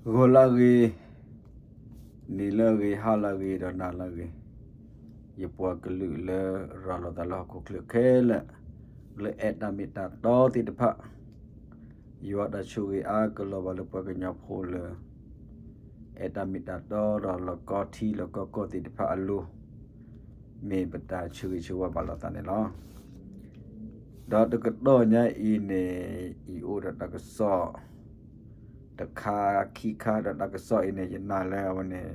ဂီၤလၢအဂ့ၤ, နံၤလၢအဂ့ၤ, ဟါလၢအဂ့ၤ, ဒီးနၤလၢအဂ့ၤ, ယပှၤကလုာ်လၢရၤလီၤသးလၢဟီၣ်ခိၣ်ချၢခဲလၢာ်, လၢအဲၣ်တၢ်မ့ၢ်တၢ်တီသ့ၣ်တဖၣ်, ယွၤတၢ်ဆိၣ်ဂ့ၤအါကလီၤဘၣ်လၢပှၤကညီဖိလၢ အဲၣ်တၢ်မ့ၢ်တၢ်တီဒီးလီၢ်ကီထံလီၢ်ကီကီၢ်သ့ၣ်တဖၣ်အလိၤ, မ့ၢ်ပတၢ်ဆိၣ်ဂ့ၤဆိၣ်ဝါဘၣ်လိာ်သးန့ၣ်လီၤ. ဒီးတကတီၢ်ညါအံၤန့ၣ် ယအိၣ်ဒီးတၢ်ကစီၣ် တခါခံခါဒီးတၢ်ကစီၣ်အံၤန့ၣ် ယနာ်လၢအဝဲန့ၣ်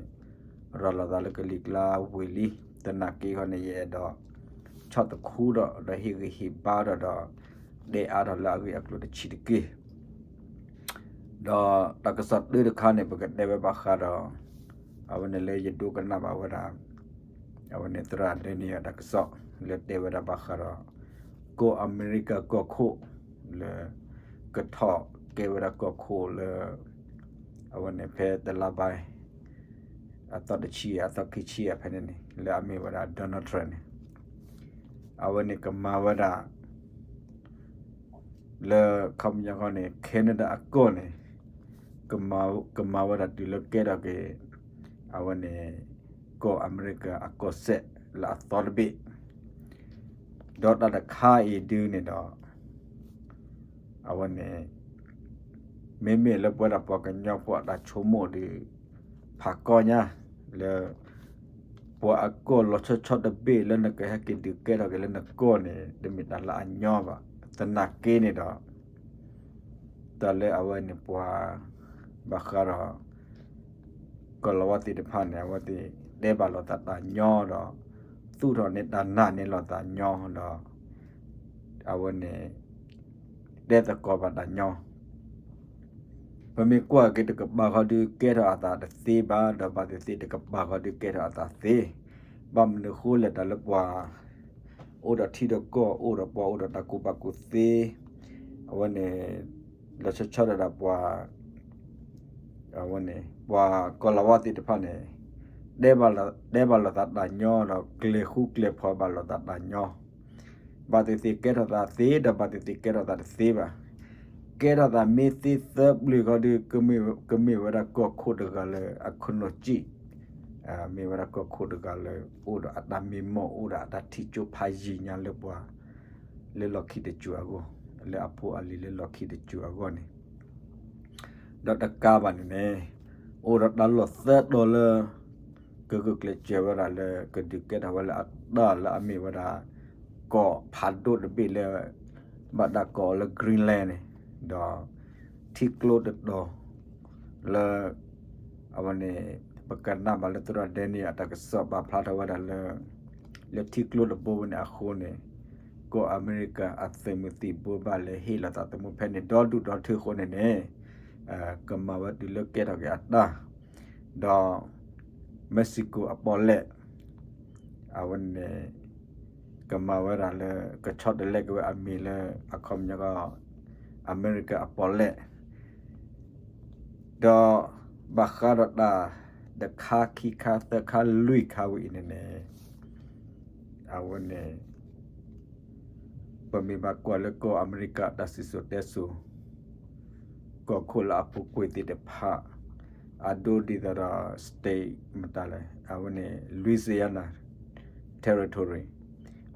ရၤလီၤသးလၢကလံၤကျါဝံၤလံ, သနာ်က့ဃီန့ၣ် ယအဲၣ်ဒိး ဆီၣ်သခူဒီး ဒီးဟ့ၣ်ဂံၢ်ဟ့ၣ်ဘါဒီး ဒီး တဲအါထီၣ်လၢအဂ့ၢ်အကျိၤတဆံးတက့ၢ်. ဒီးတၢ်ကစီၣ်တၢတခါန့ၣ် ပကတဲဝဲဘၣ်ဃးဒီး အဝဲန့ၣ်လၢယဒိကနၣ်ဘၣ်ဝဲဒၣ် အဝဲန့ၣ်သရၣ်ဒဲနံယၤတၢ်ကစီၣ် လၢတဲဝဲဒၣ်ဘၣ်ဃးဒီး ကီၢ်အမဲရကၤကီၢ်ခိၣ် လၢ ကထီၣ်ကဲဝဲဒၣ်ကီၢ်ခိၣ်လၢ အဝဲန့ၣ်ဖဲတလါဘါ အသီတဆံ အသီခံဆံအဖဲန့ၣ်န့ၣ် လၢအမ့ၢ်ဝဲဒၣ် Donald Trump န့ၣ် အဝဲန့ၣ်ကမၤဝဲဒၣ် လၢခီပညီဃီန့ၣ် Canada အကီၢ်န့ၣ် ကမၤဝဲဒၣ်တုၤလၢကဲထီၣ်က့ၤ အဝဲန့ၣ် ကီၢ်အမဲရကၤအကီၢ်စဲၣ်လၢအသီတဘ့ၣ်, ဒီးတၢ်တခါအံၤဒုန့ၣ်ဒီး အဝဲန့ၣ် မ့မ့ၢ်လၢပဝဲဒၣ်ပှၤကညီဖိအတၢ်ဆိကမိၣ်ဒီး ဖးကီညါ လၢ ပှၤအကီၢ်လီၤဆီဆီတဘ့ၣ်လၢနကဟဲက့ၤဒုးကဲထီၣ်က့ၤလၢနကီၢ်န့ၣ် တမ့ၢ်တၢ်လၢအညီဘၣ်. သနာ်က့န့ၣ်ဒီး တၢ်လၢအဝဲန့ၣ်ပှၤ ဘၣ်ဃးဒီး ကီၢ်လီၤဝါသ့ၣ်တဖၣ်န့ၣ် အဝဲသ့ၣ်တဲဘၣ်လိာ်သးတၢ်ညီဒီး သူၣ်ထီၣ်န့ၢ်တၢ်နာ်န့ၢ်လိာ်သးညီဒီး အဝဲန့ၣ် တဲသကိးဘၣ်တၢ်ညီ ပမ့ၢ်ကွၢ်က့ၤတကပၤဃီဒုးကဲထီၣ်အသးတသ့ဘၣ်, ဒီးဘၣ်သ့ၣ်သ့ၣ်တကပၤဃီဒုးကဲထီၣ်အသးသ့, ဘၣ်မနုၤဃိလဲၣ်တၢ်လၢပှၤ အိၣ်ဒီးထံဒီးကီၢ် အိၣ်ဒီးပှၤအိၣ်ဒီးတၢ်ကူၣ်ဘၣ်ကူၣ်သ့, အဝဲန့ၣ် လီၤဆီဆီဒၣ်ဒီးပှၤ အဝဲန့ၣ် ပှၤကီၢ်လီၤဝါသ့ၣ်တဖၣ်န့ၣ် တဲဘၣ်လိာ်သးတၢ်ညီဒီးကျဲၤဃူကျဲၤဖိးဘၣ်လိာ်သးတၢ်ညီ, ဘၣ်သ့ၣ်သ့ၣ်ကဲထီၣ်သးသ့ ဒီးဘၣ်သ့ၣ်သ့ၣ်ကဲထီၣ်သးတသ့ဘၣ်. ကဲထီၣ်သးမ့ၢ်သ့သၢပျုၤဃီဒုး ကမ့ၢ်ဝဲဒၣ်ကီၢ်ခိၣ်တဂၤလၢအခိၣ်နူာ်စံၣ်, မ့ၢ်ဝဲဒၣ်ကီၢ်ခိၣ်တဂၤလၢ အိၣ်ဒီးအတၢ်မံမီၢ် အိၣ်ဒီးအတၢ်ထံၣ်ကၠိဖးယံၤညါလၢပှၤ လၢလီၢ်ခံတစိၤအဂီၢ်, လၢအဖိအလံၤလၢလီၢ်ခံတစိၤအဂီၢ်န့ၣ် ဒီးတကးဘၣ်န့ၣ်န့ၣ် အိၣ်ဒီးတၢ်လီၢ်သၢတီၤလၢ ကဂုာ်ကျဲးစၢးဝဲဒၣ်လၢ ကဒုးကဲထီၣ်ဝဲလၢအတၢ်လၢအမ့ၢ်ဝဲဒၣ် ကီၢ်ဖးဒိၣ်တဘ့ၣ်လၢ ဘၣ်တၢ်ကိးအီၤလၢ Greenland န့ၣ်, ဒီး ထံကျိတတီၤ လၢ အဝဲန့ၣ် ပကနၣ်ဘၣ်လၢသရၣ်ဒဲနံယၤအတၢ်ကစီၣ်ပာ်ဖျါထီၣ်ဝဲဒၣ်လၢ လၢထံကျိတဘိဝဲန့ၣ်အဃိန့ၣ် ကီၢ်အမဲရကၤအသုးမုၢ်သံၣ်ဘိဘၣ်လဲၤဟ့ၣ်လီၤသးသမူဖဲန့ၣ် ဒီဒူၣ်ဒီထၢဃိန့ၣ်န့ၣ် ကမၤဝဲတုၤလၢကဲထီၣ်က့ၤအတၢ်, ဒီး Mexico အပီၣ်လဲၣ် အဝဲန့ၣ် ကမၤဝဲဒၣ်လၢ ကဆီတလဲက့ၤဝဲအမံၤလၢ အခီပညီ အမဲရကၤအပီၣ်လဲၣ် ဒီးဘၣ်ဃးဒီးတၢ်တခါခံခါသၢခါလွံၢ်ခါဝဲအံၤန့ၣ်န့ၣ် အဝဲန့ၣ် ပမ့ၢ်ဘၣ်ကွၢ်လၢကီၢ်အမဲရကၤအတၢ်စံၣ်စိၤတဲစိၤ ကီၢ်ခိၣ်လၢအပူၤကွံာ်သ့ၣ်တဖၣ် အဒိဒ်သိးဒီး state မတၤလဲၣ် အဝဲန့ၣ် Louisiana Territory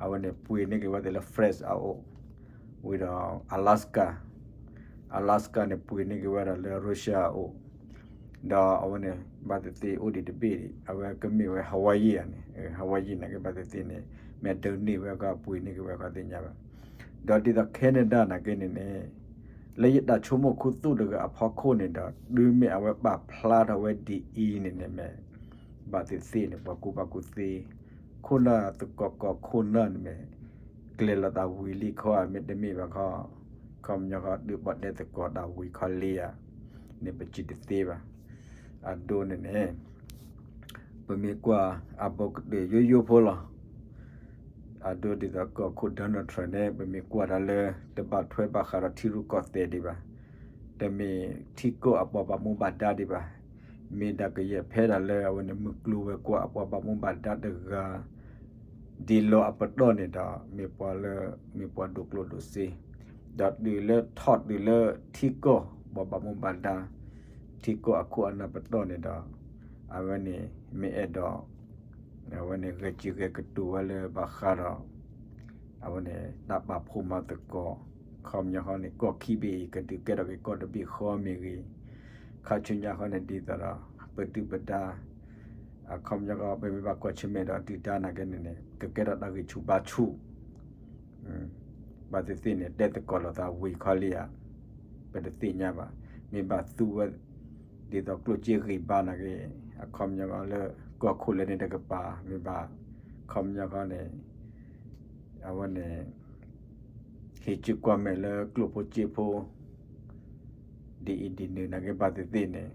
အဝဲန့ၣ်ပှ့ၤန့ၢ်က့ၤဝဲသ့ၣ်လၢ France အအိၣ်, ဝံၤဒီး Alaska Alaska န့ၣ် ပှ့ၤန့ၢ်က့ၤဝဲဒၣ်လၢ Russia အအိၣ်, ဒီးအဝဲန့ၣ် ဘၣ်သ့ၣ်သ့ၣ်အိၣ်ဒံးတဘ့ၣ်ဒံး အဝဲကမ့ၢ်ဝဲ Hawaii န့ၣ်, Hawaii န့ၣ်က့ဘၣ်သ့ၣ်သ့ၣ်န့ၣ် မ့ၢ်ဒိးန့ၢ်ဝဲကီၢ်ပှ့ၤန့ၢ်က့ၤဝဲကီၢ်သ့ၣ်ညါဘၣ်, ဒီးဒ်သိး Canada နာ်က့န့ၣ်န့ၣ် လၢယတၢ်ဆိကမိၣ်ခူသူၣ်တဂၤအဖီခိၣ်န့ၣ်ဒီး တုၤမ့ၢ်အဝဲပာ်ဖျါထီၣ်ဝဲဒ်အံၤန့ၣ်န့ၣ်မ့ၢ် ဘၣ်သ့ၣ်သ့ၣ်န့ၣ် ပှၤကူၣ်ဘၣ်ကူၣ်သ့ ခိၣ်နၢ်သကိးကီၢ်ခိၣ်နၢ်န့ၣ်မ့ၢ် ကျဲၤလိာ်သးဝံၤလံခီဧါ မ့တမ့ၢ်ဘၣ်ခီ ခီပညီဃီဒုးပှၤတဲသကိးတၢ်ဝံၤခီလံဧါ န့ၣ်ပစံးတသ့ဘၣ်. အဒိန့ၣ်န့ၣ် ပမ့ၢ်ကွၢ်အဘူးကတၢၢ်ယိယိဖိလီၤ. အဒိဒ်သိးကီၢ်ခိၣ် Donald Trump န့ၣ် ပမ့ၢ်ကွၢ်တၢ်လၢ တဘၣ်ထွဲဘၣ်ဃးဒီးထံရူၢ်ကီၢ်သဲးဒံးဘၣ်, တမ့ၢ်ထံကီၢ်အပှၤဘၣ်မူဘၣ်ဒါဒံးဘၣ်, မ့ၢ်ဒၣ်ကယဲၢ်ဖဲဒၣ်လၢအဝဲန့ၣ် မုၢ်ကျိၤဝဲၤကွာ်အပှၤဘၣ်မူဘၣ်ဒါတဂၤ ဒ်လီၤအပတီၢ်န့ၣ်ဒီး မ့ၢ်ပှၤလၢ မ့ၢ်ပှၤဒိၣ်ကျိၣ်ဒိၣ်စ့, ဒီးတုၤလၢထီၣ်တုၤလၢထံကီၢ်ပှၤဘၣ်မူဘၣ်ဒါ ထံကီၢ်အခိၣ်အနၢ်ပတီၢ်န့ၣ်ဒီး အဝဲန့ၣ်မ့ၢ်အဲၣ်ဒိး အဝဲန့ၣ်ဂဲၤစံၣ်ဂဲၤကတိၤဝဲလၢဘၣ်ဃးဒီး အဝဲန့ၣ် တၢ်ပာ်ဖှိၣ်မၤသကိး ခီပညီဃီန့ၣ် ကီၢ်ခံဘ့ၣ်အံၤ ကဒုးကဲထီၣ်က့ၤကီၢ်တဘ့ၣ်ဃီမ့ၢ်ဂ့ၤ, ခါဆူညါဃီန့ၣ် ဒ်သိးဒီး ပဒုၣ်ပဒါ အခီပညီဃီ ပမ့ၢ်ဘၣ်ကွၢ်ဆၢၣ်မဲာ်ဒီးဒုၣ်ဒါနာ်က့န့ၣ်န့ၣ် ကကဲထီၣ်တၢ်ဂံၢ်ဆူၣ်ဘါဆူၣ် ဘၣ်သ့ၣ်သ့ၣ်န့ၣ် တဲသကိးလိာ်သးဝံၤခီလံဧါ, ပတသ့ၣ်ညါဘၣ်. မ့ၢ်ဘၣ်သူဝဲ ဒ်သိးကျိၣ်စ့ဂံၢ်ဘါနာ်က့ အခီပညီဃီလၢ ကီၢ်ခိၣ်လၢန့ၣ်တကပၤ မ့ၢ်ဘၣ် ခီပညီဃီန့ၣ် အဝဲန့ၣ် ဟ့ၣ်ကူၣ်ကွၢ်မဲာ်လၢကျိၣ်ဖိစ့ဖိ ဒ်အံၤဒ်နုၤနာ်က့ ဘၣ်သ့ၣ်သ့ၣ်န့ၣ်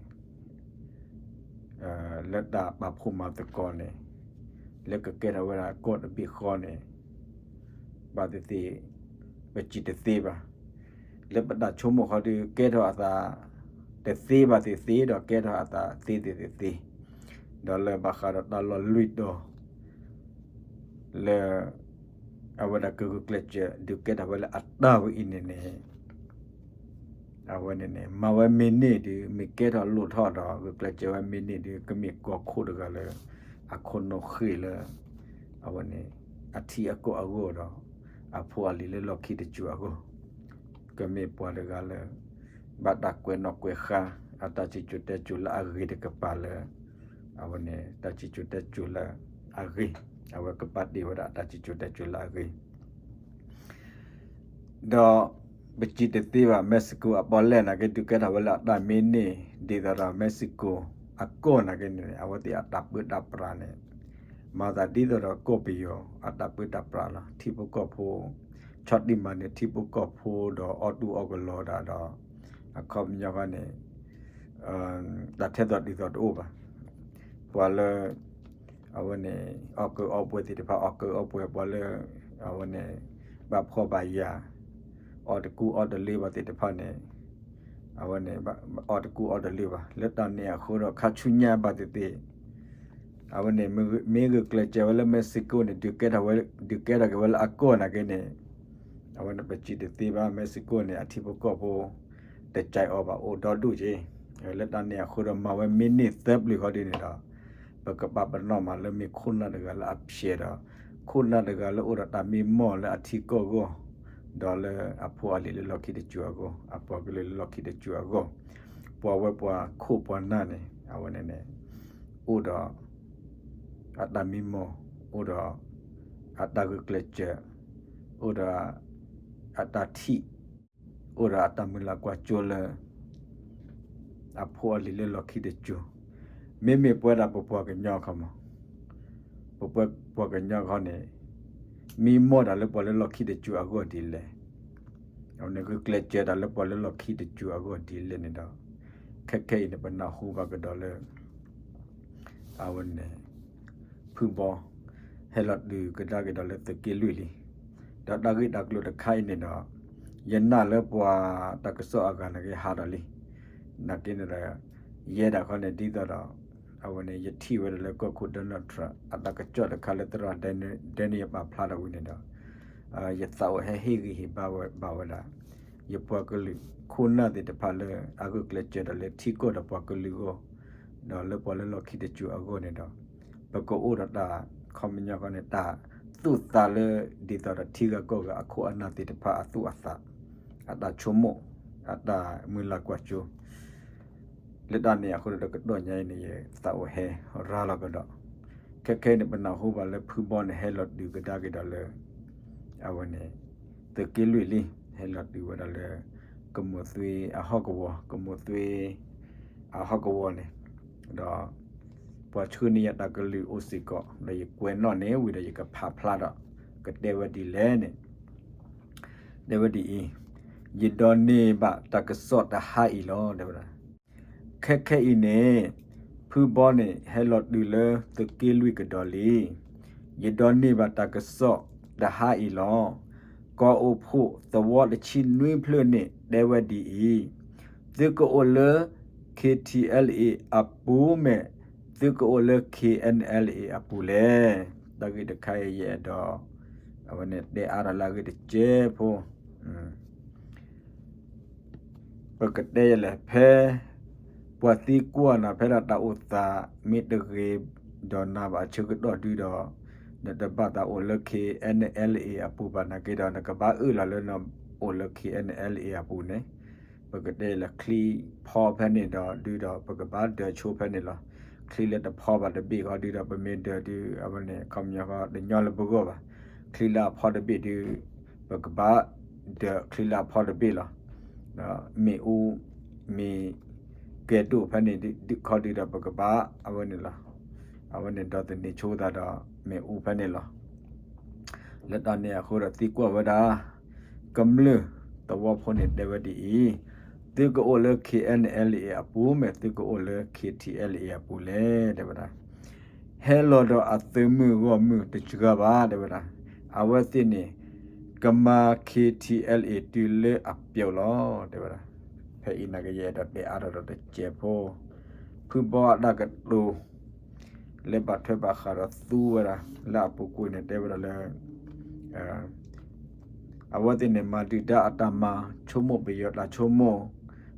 လၢတၢ်ပာ်ဖှိၣ်မၤသကိးန့ၣ် လၢကကဲထီၣ်ဝဲဒၣ်ကီၢ်တဘ့ၣ်ဃီန့ၣ် ဘၣ်သ့ၣ်သ့ၣ် ပစံးတသ့ဘၣ်. လၢပတၢ်ဆိကမိၣ်ဃီဒီး ကဲထီၣ်အသး တသ့ဘၣ်သ့ၣ်သ့ ဒီးကဲထီၣ်အသးသ့သ့ၣ်သ့ၣ်သ့, ဒီးလၢဘၣ်ဃးဒီးတၢ်လီၢ်လွံၢ်တီၤ လၢ အဝဲဒၣ်ကဂုာ်ကျဲးစၢး ဒုးကဲထီၣ်ဝဲလၢအတၢ်ဝဲအံၤန့ၣ်န့ၣ် အဝဲန့ၣ်န့ၣ် မၤဝဲမ့ၢ်န့ၢ်ဒုး မ့ၢ်ကဲထီၣ်လိၣ်ထီၣ်ဒီး ဂုာ်ကျဲးစၢးဝဲမ့ၢ်န့ၢ်ဒုး ကမ့ၢ်ကီၢ်ခိၣ်တဂၤလၢ အခိၣ်နူာ်ဃ့ၢ်လၢ အဝဲန့ၣ် အထံအကီၢ်အဂီၢ်ဒီး အဖိအလံၤလၢလီၢ်ခံတစိၤအဂီၢ် ကမ့ၢ်ပှၤတဂၤလၢ ဘၣ်တၢ်ကွဲးနီၣ်ကွဲးဃါ အတၢ်စံၣ်စိၤတဲစိၤလၢအဂ့ၤတကပၤလၢ အဝဲန့ၣ် တၢ်စံၣ်စိၤတဲစိၤလၢအဂ့ၤ, အဝဲကပာ်တ့ၢ်ဝဲဒၣ်အတၢ်စံၣ်စိၤတဲစိၤလၢအဂ့ၤ ဒီး ပစံးတသ့ဘၣ် Mexico အပီၣ်လဲၣ်နာ်က့ ဒုးကဲထီၣ်ဝဲလၢအတၢ်မ့ၢ်န့ၢ် ဒ်သိးဒီး Mexico အကီၢ်နာ်က့န့ၣ် အဝဲသ့ၣ်အတၢ်ပၢတၢ်ပြးန့ၣ် မၤသးဒ်သိးဒီးကီၢ်ပယီၤအတၢ်ပၢတၢ်ပြးလီၤ. ထံဖိကီၢ်ဖိ ဆီၣ်တံၢ်မၤနၢၤထံဖိကီၢ်ဖိဒီးအီၣ်တူၢ်အီၣ်ကလီဒၣ်ဒီး အခီပညီဃီန့ၣ် တၢ်ထဲသိးတုၤသိးတအိၣ်ဘၣ်. ပှၤလၢ အဝဲန့ၣ် အီၣ်ကၢအီၣ်ပှဲၤသ့ၣ်တဖၣ် အီၣ်ကၢအီၣ်ပှဲၤ ပှၤလၢ အဝဲန့ၣ် ဘၣ်ဖှီၣ်ဘၣ်ယာ် အီၣ်တကူအီၣ်တလၢဘၣ်သ့ၣ်တဖၣ်န့ၣ် အဝဲန့ၣ် အီၣ်တကူအီၣ်တလၢဘၣ်. လၢတၢ်န့ၣ်အဃိဒီး ခါဆူညါဘၣ်သ့ၣ်သ့ၣ် အဝဲန့ၣ် မ့ၢ်ဂုာ်ကျဲးစၢးဝဲလၢ Mexico န့ၣ် ဒုးကဲထီၣ်ဝဲ ဒုးကဲထီၣ်က့ၤဝဲလၢအကီၢ်နာ်က့န့ၣ် အဝဲန့ၣ်ပစံးတသ့ဘၣ် Mexico န့ၣ် အထံဖိကီၢ်ဖိ တကဲအီၤဘၣ်အိၣ်ဒီဒူၣ်က့ၤ လၢတၢ်န့ၣ်အဃိဒီး မၤဝဲမ့ၢ်န့ၢ်သၢပျုၤဃီဒ်န့ၣ်ဒီး ပကပာ်ပနီၣ်မးလၢမ့ၢ်ခိၣ်နၢ်တဂၤလၢအဖျဲးဒီး ခိၣ်နၢ်တဂၤလၢအိၣ်ဒီးတၢ်မံမီၢ်လၢအထံကီၢ်အဂီၢ် ဒီးလၢအဖိအလံၤလၢလီၢ်ခံတစိၤအဂီၢ် အပှၤကလုာ်လၢလီၢ်ခံတစိၤအဂီၢ် ပှၤဝဲပှၤခိၣ်ပှၤနၢ်န့ၣ် အဝဲန့ၣ်န့ၣ် အိၣ်ဒီး အတၢ်မံမီၢ် အိၣ်ဒီး အတၢ်ဂုာ်ကျဲးစၢး အိၣ်ဒီး အတၢ်ထံၣ် အိၣ်ဒီးအတၢ်မုၢ်လၢ်ကွၢ်စိလၢ အဖိအလံၤလၢလီၢ်ခံတစိၤ မ့မ့ၢ်ပဝဲဒၣ်ပပှၤကညီခီမး ပပှၤကညီခီန့ၣ် မံမီၢ်တၢ်လၢပှၤလၢလီၢ်ခံတစိၤအဂီၢ်ဒ်လဲၣ် အဝဲန့ၣ်ဂုာ်ကျဲးစၢးတၢ်လၢပှၤလၢလီၢ်ခံတစိၤအဂီၢ်ဒ်လဲၣ်န့ၣ်ဒီး ခဲခဲအံၤန့ၣ် ပနၢ်ဟူဘၣ်ကဒီးလၢ အဝဲန့ၣ် ဖုဘီ ဟဲလီၤတုၤကဒါက့ၤဒီးလၢသုးက့လွံၢ်လံ. ဒီးတၢ်ဂ့ၢ်တၢ်ကျိၤတခါအံၤန့ၣ်ဒီး ယနာ်လၢပှၤတၢ်ကစီၣ်အဂၤနာ်က့ဟးထီၣ်လံ. နာ်က့န့ၣ်ဒီး ယဲဒၣ်ခီန့ၣ်ဒ်သိးဒီး အဝဲန့ၣ် ယထံၣ်ဝဲဒၣ်လၢကီၢ်ခိၣ် Donald Trump အတၢ်ကစီၣ်တခါလၢသရၣ် Daniel ပာ်ဖျါထီၣ်ဝံၤန့ၣ်ဒီး ယသးအိၣ်ဟဲဟ့ၣ်ဂံၢ်ဟ့ၣ်ဘါဝဲဘၣ်ဝဲဒၣ် ယပှၤကလုာ်ခိၣ်နၢ်သ့ၣ်တဖၣ်လၢအဂုာ်ကျဲးစၢးဒီးလၢထံကီၢ်ဒီးပှၤကလုာ်အဂီၢ် ဒီးလၢပှၤလၢလီၢ်ခံတစိၤအဂီၢ်န့ၣ်ဒီး ပကအိၣ်ဒီးတၢ် ခီပညီဃီန့ၣ် တၢ်သူၣ်သးလၢဒ်သိးဒီးထံဂၤကီၢ်ဂၤအခိၣ်အနၢ်သ့ၣ်တဖၣ်အသူၣ်အသး အတၢ်ဆိကမိၣ် အတၢ်မုၢ်လၢ်ကွၢ်စိ လၢတၢ်န့ၣ်အဃိဒီးတကတီၢ်ညါအံၤန့ၣ် ယသးအိၣ်ဟဲရၤလီၤကဒီး ခဲခဲအံၤန့ၣ် ပနၢ်ဟူဘၣ်လၢဖုဘီန့ၣ် ဟဲလီၤတုၤကဒါက့ၤဒီးလၢ အဝဲန့ၣ် သုးက့လွံၢ်လံ ဟဲလီၤတုၤဝဲဒၣ်လၢ ကမိၢ်သွ့အဟီၣ်ကဝီၤ ကမိၢ်သွ့ အဟီၣ်ကဝီၤန့ၣ် ဒီး ပှၤဆှၢန့ၢ်ယၤတၢ်ကလုၢ်အိၣ်စ့ၢ်ကီး ဒီးယကွဲးနီၣ်န့ၢ်ဝံၤဒီးယကဖးဖျါဒီး ကတဲဝဲဒ်လဲၣ်န့ၣ် တဲဝဲဒ်အံၤ, ယဒိးန့ၢ်ဘၣ်တၢ်ကစီၣ်တဟါအံၤလီၤ တဲဝဲဒၣ်. ခဲခဲအံၤန့ၣ် ဖုဘီန့ၣ် ဟဲလီၤတုၤလၢသုးက့လွံၢ်ကဒီးလံ. ယဒိးန့ၢ်ဘၣ်တၢ်ကစီၣ်တဟါအံၤလီၤ. ကီၢ်အိၣ်ဖှိၣ်သဝီတဆံနွံဖျၢၣ်န့ၣ် တဲဝဲဒ်အံၤ, သုကအိၣ်လၢ K T L A အပူၤမ့ၢ် သုကအိၣ်လၢ K N L A အပူၤလဲၣ်. တၢ်ဂ့ၢ်တခါအံၤယအဲၣ်ဒိး အဝဲန့ၣ်တဲအါထီၣ်လၢအဂ့ၢ်တစဲးဖိ ပကတဲယလဲၣ် ဖဲ ပှၤသံကွၢ်နၤ ဖဲဒၣ်တၢ်အိၣ်သး မ့ၢ်တဂ့ၤဒီးနၤဘၣ်အဆၢကတီၢ်ဒုဒီး နတဘၣ်သးအိၣ်လၢ K N L A အပူၤဘၣ်နာ်က့ဒီး နကဘၣ်အၢၣ်လီၤလၢနအိၣ်လၢ K N L A အပူၤန့ၣ် ပကတဲလၢချံဖီဖဲန့ၣ်ဒီး ဒုဒီးပကဘၣ်ဒၢးဆိဖဲန့ၣ်လီၤ. ချံလၢတဖီဘၣ်တဘ့ၣ်ဃီဒုဒီး ပမ့ၢ်ဒၢးဒု အဝဲန့ၣ် ခီပညီဃီ တညီလၢပဂီၢ်ဘၣ်. ချံလၢအဖီတဘ့ၣ်ဒု ပကဘၣ်ဒၢးချံလၢအဖီတဘ့ၣ်လီၤ. မ့ၣ်အူ မ့ၢ်ကဲဒိၣ်ဖဲန့ၣ်ဒုခီဒုဒီး ပကဘၣ်အဝဲန့ၣ်လီၤ. အဝဲန့ၣ်ဒီးသန့ၤဆိသးဒီးမ့ၣ်အူဖဲန့ၣ်လီၤ. လၢတၢ်န့ၣ်အဃိဒီးသံကွၢ်ဝဲဒၣ် ကမျၢၢ်သဝီဖိန့ၣ်တဲဝဲဒ်အံၤ, သုကအိၣ်လၢ K N L A အပူၤ မ့ၢ်သုကအိၣ်လၢ K T L A အပူၤလဲၣ် တဲဝဲဒၣ်. ဟဲလီၤဒီးအသုးမုၢ်ဂီၢ်မုၢ်တစှၤဘၣ် တဲဝဲဒၣ်. အဝဲသ့ၣ်န့ၣ် ကမၤ K T L A တုၤလၢအပျီလီၤ တဲဝဲဒၣ်. ဖဲအံၤနာ်က့ယအဲၣ်ဒိးတဲအါထီၣ်ဒီးတစဲးဖိ ဖုဘီအတၢ်ကတိၤ လၢဘၣ်ထွဲဘၣ်ဃးဒီးသူဝဲဒၣ် လၢအပူၤကွံာ်န့ၣ် တဲဝဲဒၣ်လၢ အဝဲသ့ၣ်န့ၣ် မၤဒုၣ်ဒါအတၢ်မၤ ဆိကမိၣ်ပယီၤတၢ်ဆိကမိၣ်,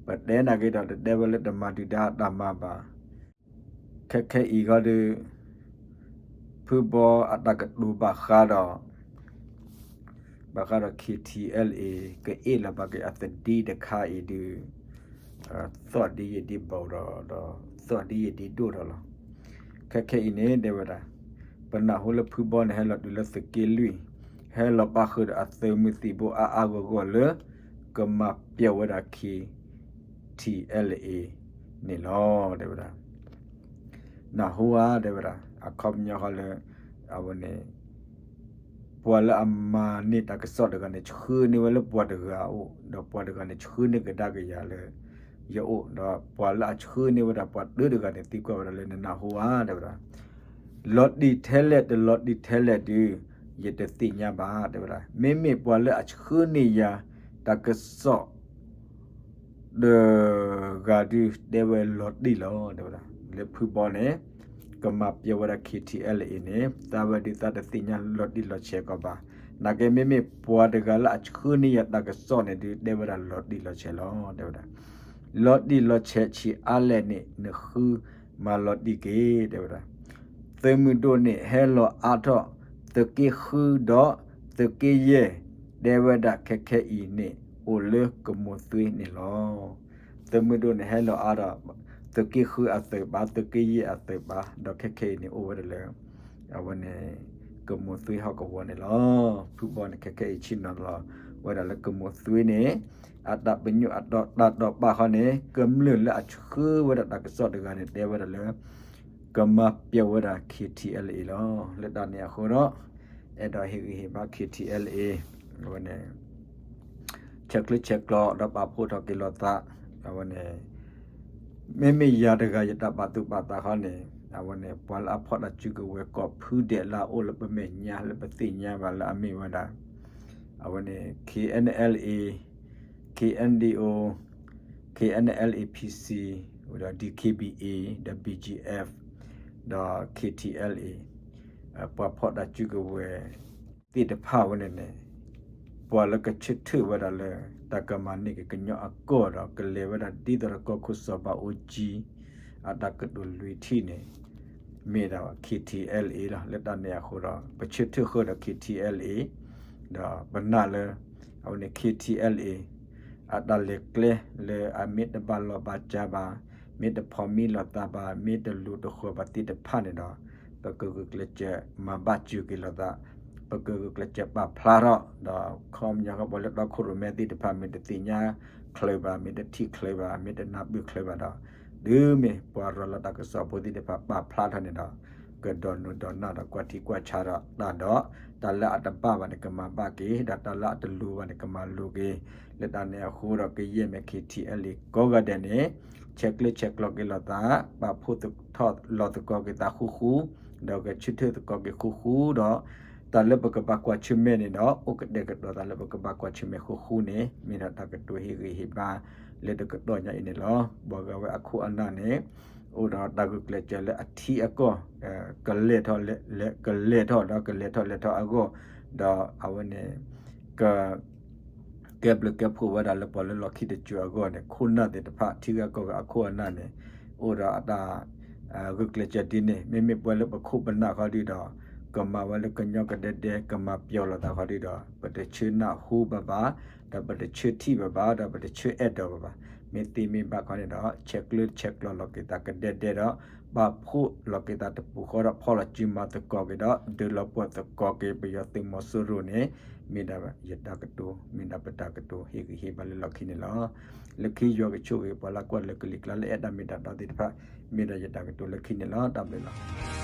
ပတဲနာ်က့ဒီး တတဲဝဲလၢတမၤဒုၣ်ဒါအတၢ်မၤဘၣ်. ခဲခဲအံၤဃီဒီး ဖုဘီအတၢ်ကတိၤဘၣ်ဃးဒီး ဘၣ်ဃးဒီး K T L A ကအ့ၣ်လီၤဘၣ်က့ၤအသဒံတခါအံၤဒုး သီၣ်ဒ်ယံာ်ဒ်ဘီၣ်ဒီး ဒီးသီၣ်ဒ်ယံာ်ဒ်ဒိၣ်ဒီးလီၤ. ခဲခဲအံၤန့ၣ် တဲဝဲဒၣ် ပနၢ်ဟူလၢဖုဘီန့ၣ် ဟဲလီၤတုၤလၢသုးက့လွံၢ်, ဟဲလီၤပၣ်ဃုာ်ဒီးအသုးမုၢ်သံၣ်ဘိအါအါဂီၢ်ဂီၢ်လၢ ကမၤပျီဝဲဒၣ် K T L A န့ၣ်လီၤ တဲဝဲဒၣ်. နၢ်ဟူဧါ တဲဝဲဒၣ် အခီပညီဃီလၢ အဝဲန့ၣ် ပှၤလၢအမၤန့ၢ်တၢ်ကစီၣ်တဂၤန့ၣ် ဆှၢန့ၢ်ဝဲလၢပှၤတဂၤအအိၣ်, ဒီးပှၤတဂၤန့ၣ် ဆှၢန့ၢ်ကဒါက့ၤယၤလၢယအိၣ်, ဒီးပှၤလၢအဆှၢန့ၢ်ဝဲဒၣ်ပှၤတၢတဂၤန့ၣ် သံကွၢ်ဝဲဒၣ်လၢနနၢ်ဟူဧါ တဲဝဲဒၣ်. လီၤတံၢ်ထဲလဲၣ် တလီၤတံၢ်ထဲလဲၣ်ဒုး ယတသ့ၣ်ညါဘၣ် တဲဝဲဒၣ်. မ့မ့ၢ်ပှၤလၢအဆှၢန့ၢ်ယၤတၢ်ကစီၣ် တဂၤဒုး တဲဝဲလီၤတံၢ်လီၤ တဲဝဲဒၣ်. လၢဖုဘီန့ၣ် ကမၤပျီဝဲဒၣ် K T L A န့ၣ် သးဝဲဒုးသးတသ့ၣ်ညါလီၤတံၢ်လီၤဆဲးကီးဘၣ်. နာ်က့မ့မ့ၢ်ပှၤတဂၤလၢအဆှၢန့ၢ်ယၤတၢ်ကစီၣ်န့ၣ်ဒုး တဲဝဲဒၣ်လီၤတံၢ်လီၤဆဲးလီၤ တဲဝဲဒၣ်. လီၤတံၢ်လီၤဆဲးဆံးအါလဲၣ်န့ၣ် နဃုမၤလီၤတံၢ်က့ၤ တဲဝဲဒၣ်. သုးမုၢ်ဒိၣ်န့ၣ် ဟဲလီၤအါထီၣ် သုးက့ဃုဒီးသုးက့ယဲၢ် တဲဝဲဒၣ်ခဲခဲအံၤန့ၣ် အိၣ်လၢကမိၢ်သွ့န့ၣ်လီၤ. သုးမုၢ်ဒိၣ်န့ၣ်ဟဲလီၤအါဒီး သုးက့ဃုအသုးပာ် သုးက့ယဲၢ်အသုးပာ် ဒီးခဲခဲအံၤန့ၣ်အိၣ်ဝဲဒၣ်လၢ အဝဲန့ၣ် ကမိၢ်သွ့ဟီၣ်ကဝီၤန့ၣ်လီၤ. ဖုဘီန့ၣ် ခဲခဲအံၤဆ့ၣ်နီၤလီၤဝဲဒၣ်လၢကမိၢ်သွ့န့ၣ် အတၢ်ပညိၣ်အတၢ်တိာ်ပာ်ဃီန့ၣ် ကမျၢၢ်လၢအဆှၢဝဲဒၣ်တၢ်ကစီၣ်တဂၤန့ၣ် တဲဝဲဒၣ်လၢ ကမၤပျီဝဲဒၣ် K T L A လီၤ. လၢတၢ်န့ၣ်အဃိဒီး အဲၣ်ဒိးဟ့ၣ်ဂံၢ်ဟ့ၣ်ဘါ K T L A အဝဲန့ၣ် ဆဲးကျၢဆဲးကျိးဒီးပာ်ဖှိၣ်ထီၣ်က့ၤလိာ်သး အဝဲန့ၣ် မ့မ့ၢ်ယၤတဂၤယတၢ်ပာ်သူၣ်ပာ်သးဃီန့ၣ် အဝဲန့ၣ် ပှၤလၢအဖီၣ်တၢ်စုကဝဲၤကိးဖုဒဲးလၢအအိၣ်လၢပမဲာ်ညါလၢပသ့ၣ်ညါဘၣ်လၢအမ့ၢ်ဝဲဒၣ် အဝဲန့ၣ် K N L A, K N D O, K N L A P C, ဝဲဒီး D K B A, ဒီး B G F, ဒီး K T L A, ပှၤဖီၣ်တၢ်စုကဝဲၤသ့ၣ်တဖၣ်ဝဲန့ၣ်န့ၣ် ပှၤလၢကဆၢထၢၣ်ဝဲဒၣ်လၢ တၢ်ကမၤန့ၢ်က့ၤကညီအကီၢ်ဒီး ကလဲၤဝဲဒၣ်ဒ်သိးဒီးကီၢ်ခိၣ်စီၤဘးအူကၠံ အတၢ်ကတိၤလွံၢ်ထံၣ်န့ၣ် မ့ၢ်ဒၣ် K T L A လီၤ. လၢတၢ်န့ၣ်အဃိဒီး ပဆၢထၢၣ်ဃုာ်ဒီး K T L A ဒီးပနာ်လၢ အဝဲန့ၣ် K T L A အတၢ်လဲၤကျဲလၢအမ့ၢ်တဘၣ်လီၢ်ဘၣ်စးဘၣ်, မ့ၢ်တဖိးမံလိာ်သးဘၣ်, မ့ၢ်တလူၤတဃီၤဘၣ်သ့ၣ်တဖၣ်န့ၣ်ဒီး ပကဂုာ်ကျဲးစၢးမၤဘၣ်စၢၤက့ၤလိာ်သး, ပကဂုာ်ကျဲးစၢးပာ်ဖျါထီၣ်, ဒီးခီပညီဃီပှၤလၢတီခိၣ်ရိၣ်မဲသ့ၣ်တဖၣ် မ့ၢ်တသ့ၣ်ညါချ့ဘၣ်, မ့ၢ်တထံၣ်ချ့ဘၣ်, မ့ၢ်တနၢ်ပၢၢ်ချ့ဘၣ်ဒီး, တုၤမ့ၢ်ပှၤရၤလီၤတၢ်ကစီၣ်ဖိသ့ၣ်တဖၣ်ပာ်ဖျါထီၣ်န့ၣ်ဒီး ကဒိးနုာ်ဒိးနၢ်ဒီးကွၢ်ထံကွၢ်ဆးဒီးတၢ်ဒီး, တၢ်လၢအတဘၣ်ဘၣ်န့ၣ် ကမၤဘၣ်က့ၤ, ဒီးတၢ်လၢအတလိၤဘၣ်န့ၣ် ကမၤလိၤက့ၤ, လၢတၢ်န့ၣ်အဃိဒီး ကယဲၢ်မ့ၢ် K T L A ကိးဂၤဒဲးန့ၣ် ဆဲးကျၢဆဲးကျိးက့ၤလိာ်သး, ပာ်ဖှိၣ်ထီၣ်လီၤသကိးက့ၤသးဃူဃူ, ဒီးဂဲၤဆၢထၢၣ်သကိးက့ၤဃူဃူဒီး, တၢ်လၢပကဘၣ်ကွၢ်ဆၢၣ်မဲာ်န့ၣ်ဒီး အိၣ်ကတဲာ်ကတီၤသးလၢပကဘၣ်ကွၢ်ဆၢၣ်မဲာ်ဃူဃူန့ၣ် မ့ၢ်ဒၣ်တၢ်ကတိၤဟ့ၣ်ဂံၢ်ဟ့ၣ်ဘါ လၢတကတီၢ်ညါအံၤန့ၣ်လီၤ. ပှၤဂၤဝဲအခိၣ်အနၢ်န့ၣ် အိၣ်ဒီးတၢ်ဂုာ်ကျဲးစၢးလၢအထံအကီၢ် ကလဲၤထီၣ် ကလဲၤထီၣ်ဒီးကလဲၤထီၣ်လဲၤထီၣ်အဂီၢ်, ဒီးအဝဲန့ၣ် က ကဲဘျုးကဲဖှိၣ်ဝဲဒၣ်လၢပှၤလၢလီၢ်ခံတစိၤအဂီၢ်န့ၣ် ခိၣ်နၢ်သ့ၣ်တဖၣ် ထံဂၤကီၢ်ဂၤအခိၣ်အနၢ်န့ၣ် အိၣ်ဒီးအတၢ် ဂုာ်ကျဲးစၢးဒ်န့ၣ် မ့မ့ၢ်ပဝဲလၢပခိၣ်ပနၢ်ခီဒုဒီး ကမၤဝဲလၢကညီကဒဲဒဲ ကမၤပျီၢ်လိာ်သးခီဒုဒီး ပတဆၢနၢ်ဟူဘၣ်ဘၣ်, ဒီးပတဆၢထံၣ်ဘၣ်ဘၣ်, ဒီးပတဆၢအဲၣ်ဒိးဘၣ်ဘၣ်. မ့ၢ်သ့မ့ၢ်ဘၣ်ခီန့ၣ်ဒီး ဆဲးကျၢဆဲးကျိးလီၤက့ၤသးကဒဲဒဲဒီး ပာ်ဖှိၣ်လီၤက့ၤသးတပူၤဃီဒီး ဖီၣ်လီၤစုမၤသကိးက့ၤဒီး ဒုးလီၤပှီၢ်သကိးက့ၤ ပယီၤသုးမီၤစိရိၤန့ၣ် မ့ၢ်ဒၣ်ယတၢ်ကတိၤ မ့ၢ်ဒၣ်ပတၢ်ကတိၤ ဟ့ၣ်ဂံၢ်ဟ့ၣ်ဘါလၢလီၢ်ခံန့ၣ်လီၤ. လၢခံယွၤကဆိၣ်ဂ့ၤ ပှၤလၢကွၢ်လၢကလံၤကျါလၢအဲၣ်တၢ်မ့ၢ်တၢ်တီသ့ၣ်တဖၣ် မ့ၢ်ဒၣ်ယတၢ်ကတိၤလၢခံန့ၣ်လီၤ. တၢ်ဘျုးလီၤ.